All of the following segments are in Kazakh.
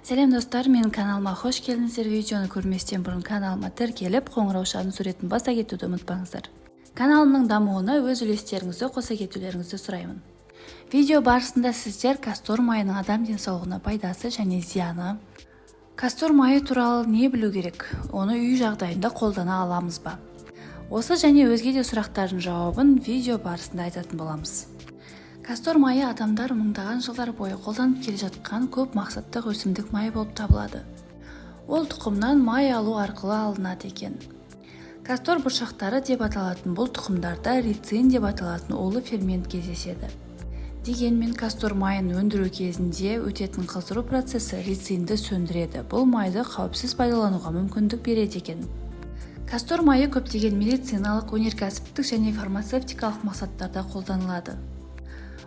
Сәлем, достар! Менің каналыма қош келдіңіздер! Видеоны көрместен бұрын каналыма тіркеліп, қоңыраушаның суретін баса кетуді ұмытпаңыздар. Каналымның дамуына өз үлестеріңізді қоса кетулеріңізді сұраймын. Видео барысында сіздер кастор майының адам денсаулығына пайдасы және зияны, кастор майы туралы не білу керек, оны үй жағдайында қолдана аламыз ба, осы және өзге де сұрақтардың жауабын видео барысында айтатын боламыз. Кастор майы адамдар мыңдаған жылдар бойы қолданып келе жатқан көп мақсаттық өсімдік майы болып табылады. Ол тұқымнан май алу арқылы алынады екен. Кастор бұршақтары деп аталатын бұл тұқымдарда рицин деп аталатын улы фермент кездеседі. Дегенмен кастор майын өндіру кезінде өтетін қыздыру процесі рицинді сөндіреді. Бұл майды қауіпсіз пайдалануға мүмкіндік береді екен. Кастор майы көптеген медициналық, өнеркәсіптік және фармацевтикалық мақсаттарда қолданылады.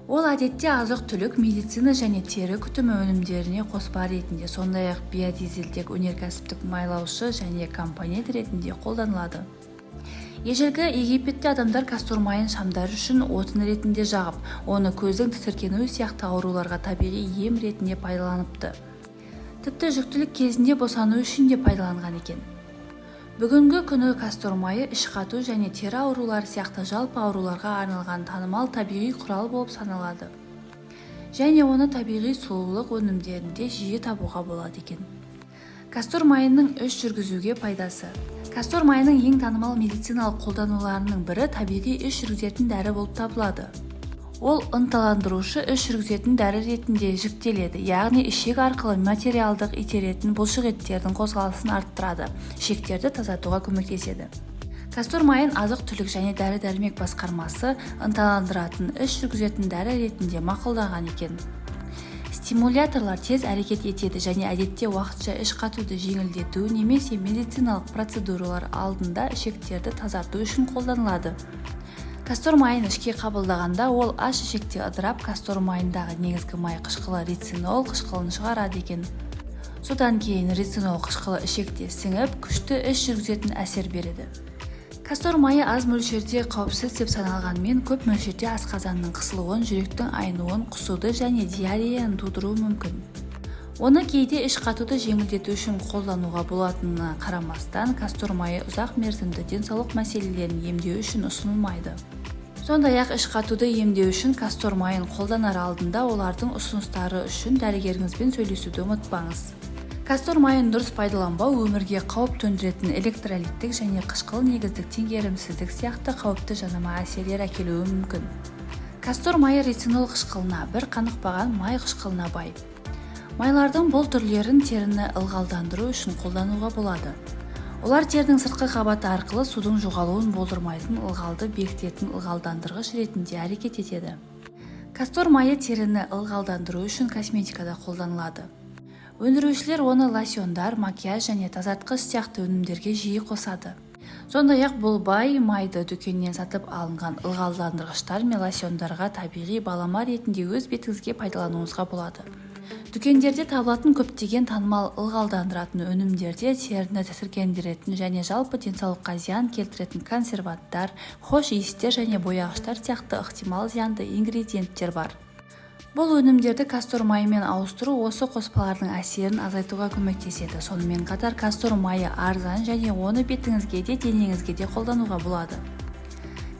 Ол әдетте азық-түлік, медицина және тері күтімі өнімдеріне қоспа ретінде, сондай-ақ биодизельдегі өнеркәсіптік майлаушы және компонент ретінде қолданылады. Ежелгі Египетте адамдар кастор майын шамдар үшін отын ретінде жағып, оны көздің тітіркенуі сияқты ауруларға табиғи ем ретінде пайдаланыпты. Тіпті жүктілік кезінде босану үшін де пайдаланған екен. Бүгінгі күні кастор майы іш қату және тері аурулары сияқты жалпы ауруларға арналған танымал табиғи құрал болып саналады және оны табиғи сұлулық өнімдерінде жиі табуға болады екен. Кастор майының іш жүргізуге пайдасы. Кастор майының ең танымал медициналық қолдануларының бірі табиғи іш жүргізетін дәрі болып табылады. Ол ынталандырушы іш жүргізетін дәрі ретінде жіктеледі, яғни ішек арқылы материалдық итеретін бұлшықеттердің қозғалысын арттырады, ішектерді тазартуға көмектеседі. Кастор майын азық-түлік және дәрі-дәрмек басқармасы ынталандыратын іш жүргізетін дәрі ретінде мақұлдаған екен. Стимуляторлар тез әрекет етеді және әдетте уақытша іш қатуды жеңілдету немесе медициналық процедуралар алдында ішектерді тазарту үшін қолданылады. Кастор майын ішке қабылдағанда, ол аш ішекте ыдырап, кастор майындағы негізгі май қышқылы рицинол қышқылын шығарады екен. Содан кейін рицинол қышқылы ішекте сіңіп, күшті іш жүргізетін әсер береді. Кастор майы аз мөлшерде қауіпсіз деп саналғанымен, көп мөлшерде асқазанның қысылуын, жүректің айнуын, құсуды және диареяны тудыруы мүмкін. Оны кейде іш қатуды жеңілдету үшін қолдануға болатынына қарамастан, кастор майы ұзақ мерзімді денсаулық мәселелерін емдеу үшін ұсынылмайды. Сондай-ақ іш қатуды емдеу үшін кастор майын қолданар алдында олардың ұсыныстары үшін дәрігеріңізбен сөйлесуді ұмытпаңыз. Кастор майын дұрыс пайдаланбау өмірге қауіп төндіретін электролиттік және қышқыл негіздік теңгерімсіздік сияқты қауіпті жанама әсерлер әкелуі мүмкін. Кастор майы рицинол қышқылына, бір қанықпаған май қышқылына бай. Майлардың бұл түрлерін теріні ылғалдандыру үшін қолдануға болады. Олар терінің сыртқы қабаты арқылы судың жоғалуын болдырмайтын ылғалды бекітетін ылғалдандырғыш ретінде әрекет етеді. Кастор майы теріні ылғалдандыру үшін косметикада қолданылады. Өндірушілер оны лосьондар, макияж және тазартқыш сияқты өнімдерге жиі қосады. Сондай-ақ бұл бай майды дүкеннен сатып алынған ылғалдандырғыштар мен лосьондарға табиғи балама ретінде өз бетіңізге пайдалануыңызға болады. Дүкендерде табылатын көптеген танымал ылғалдандыратын өнімдерде теріні тітіркендіретін және жалпы денсаулыққа зиян келтіретін консерванттар, хош иістер және бояғыштар сияқты ықтимал зиянды ингредиенттер бар. Бұл өнімдерді кастор майымен ауыстыру осы қоспалардың әсерін азайтуға көмектеседі. Сонымен қатар кастор майы арзан және оны бетіңізге де, денеңізге де қолдануға болады.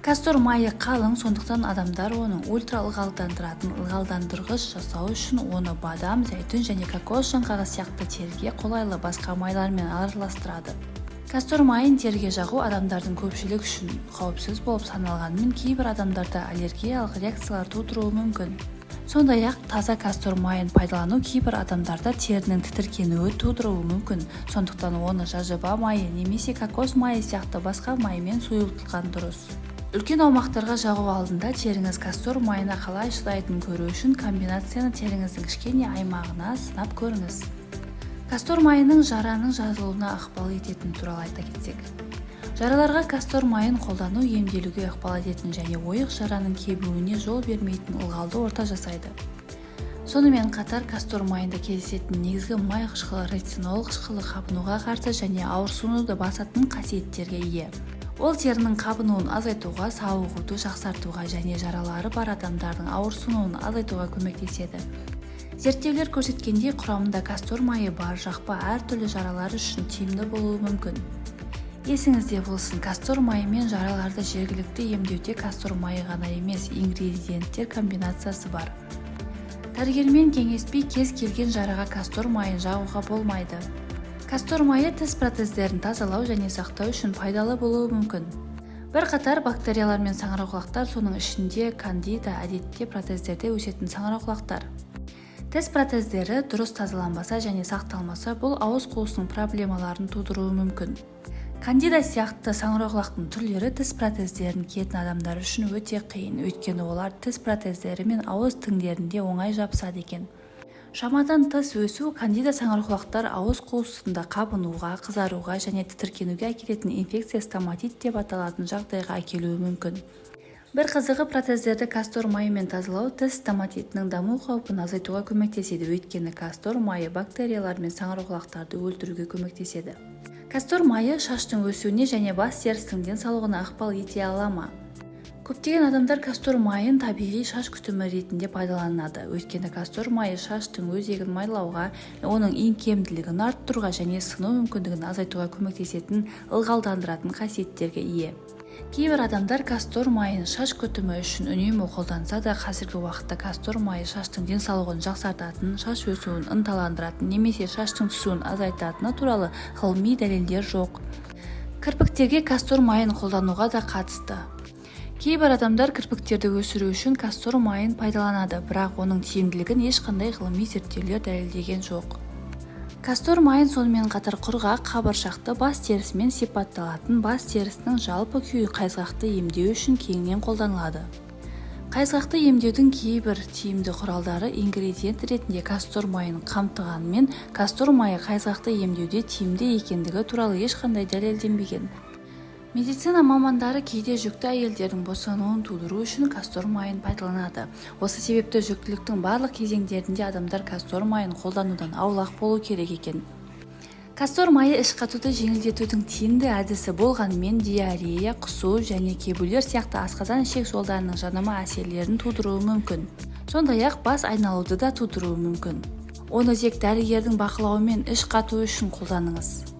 Кастор майы қалың, сондықтан адамдар оның ультра ылғалдандыратын ылғалдандырғыш жасау үшін оны бадам, зәйтүн және кокос жаңғағы сияқты теріге қолайлы басқа майлармен араластырады. Кастор майын теріге жағу адамдардың көпшілік үшін қауіпсіз болып саналғанымен, кейбір адамдарда аллергиялық реакциялар тудыруы мүмкін. Сондай-ақ таза кастор майын пайдалану кейбір адамдарда терінің тітіркенуі тудыруы мүмкін. Сондықтан оны жожоба майы немесе кокос майы сияқты басқа маймен сұйылтылған дұрыс. Үлкен аумақтарға жағу алдында теріңіз кастор майына қалай шыдайтынын көру үшін комбинацияны теріңіздің кішкене аймағына сынап көріңіз. Кастор майының жараның жазылуына ықпал ететіні туралы айта кетсек, жараларға кастор майын қолдану емделуге ықпал ететін және ойық жараның кебуіне жол бермейтін ылғалды орта жасайды. Сонымен қатар кастор майында кездесетін негізгі май қышқылы рицинол қышқылы қабынуға қарсы және ауырсынуды басатын қасиеттерге ие. Ол терінің қабынуын азайтуға, сауығуды жақсартуға және жаралары бар адамдардың ауырсынуын азайтуға көмектеседі. Зерттеулер көрсеткендей, құрамында кастор майы бар жақпа әртүрлі жаралар үшін тиімді болуы мүмкін. Есіңізде болсын, кастор майымен жараларды жергілікті емдеуде кастор майы ғана емес, ингредиенттер комбинациясы бар. Дәрігермен кеңеспей кез келген жараға кастор майын жағуға болмайды. Кастор майы тіс протездерін тазалау және сақтау үшін пайдалы болуы мүмкін. Бірқатар бактериялар мен саңырауқұлақтар, соның ішінде кандида, әдетте протездерде өсетін саңырауқұлақтар. Тіс протездері дұрыс тазаланбаса және сақталмаса, бұл ауыз қуысының проблемаларын тудыруы мүмкін. Кандида сияқты саңырауқұлақтың түрлері тіс протездерін киетін адамдар үшін өте қиын, өйткені олар тіс протездері мен ауыз тіңдерінде оңай жабысады екен. Шамадан тыс өсу кандида саңырауқұлақтар ауыз қуысында қабынуға, қызаруға және тітіркенуге әкелетін инфекция стоматит деп аталатын жағдайға әкелуі мүмкін. Бір қызығы, протездерді кастор майымен тазалау тіс стоматитінің даму қаупін азайтуға көмектеседі, өйткені кастор майы бактериялар мен саңырауқұлақтарды өлтіруге көмектеседі. Кастор майы шаштың өсуіне және бас терісінің денсаулығына ықпал ете ала ма? Көптеген адамдар кастор майын табиғи шаш күтімі ретінде пайдаланады, өйткені кастор майы шаштың өзегін майлауға, оның икемділігін арттыруға және сыну мүмкіндігін азайтуға көмектесетін ылғалдандыратын қасиеттерге ие. Кейбір адамдар кастор майын шаш күтімі үшін үнемі қолданса да, қазіргі уақытта кастор майы шаштың денсаулығын жақсартатын, шаш өсуін ынталандыратын немесе шаштың түсуін азайтатыны туралы ғылыми дәлелдер жоқ. Кірпіктерге кастор майын қолдануға да қатысты. Кейбір адамдар кірпіктерді өсіру үшін кастор майын пайдаланады, бірақ оның тиімділігін ешқандай ғылыми зерттеулер дәлелдеген жоқ. Кастор майын сонымен қатар құрғақ, қабыршақты бас терісімен сипатталатын бас терісінің жалпы күйі қайызғақты емдеу үшін кеңінен қолданылады. Қайызғақты емдеудің кейбір тиімді құралдары ингредиент ретінде кастор майын қамтығанымен, кастор майы қайызғақты емдеуде тиімді екендігі туралы ешқандай дәлелденбеген. Медицина мамандары кейде жүкті әйелдердің босануын тудыру үшін кастор майын пайдаланады. Осы себепті жүктіліктің барлық кезеңдерінде адамдар кастор майын қолданудан аулақ болу керек екен. Кастор майы іш қатуды жеңілдетудің тиімді әдісі болғанымен, диарея, құсу және кебулер сияқты асқазан-ішек жолдарының жанама әсерлерін тудыруы мүмкін. Сондай-ақ бас айналуды да тудыруы мүмкін. Оны тек дәрігердің бақылауымен іш қату үшін қолданыңыз.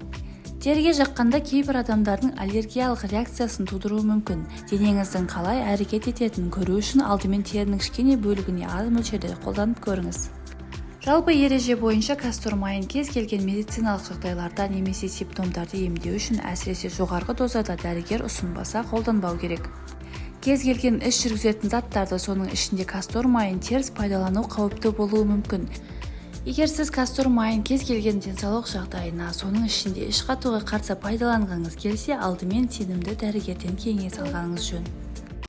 Теріге жаққанда кейбір адамдардың аллергиялық реакциясын тудыруы мүмкін. Денеңіздің қалай әрекет ететінін көру үшін алдымен терінің кішкене бөлігіне аз мөлшерде қолданып көріңіз. Жалпы ереже бойынша, кастор майын кез келген медициналық жағдайларда немесе симптомдарды емдеу үшін, әсіресе жоғарғы дозада дәрігер ұсынбаса, қолданбау керек. Кез келген іш жүргізетін заттарды, соның ішінде кастор майын теріс пайдалану қауіпті болуы мүмкін. Егер сіз кастор майын кез келген денсаулық жағдайына, соның ішінде іш қатуға қарсы пайдаланғыңыз келсе, алдымен сенімді дәрігерден кеңес алғаныңыз жөн.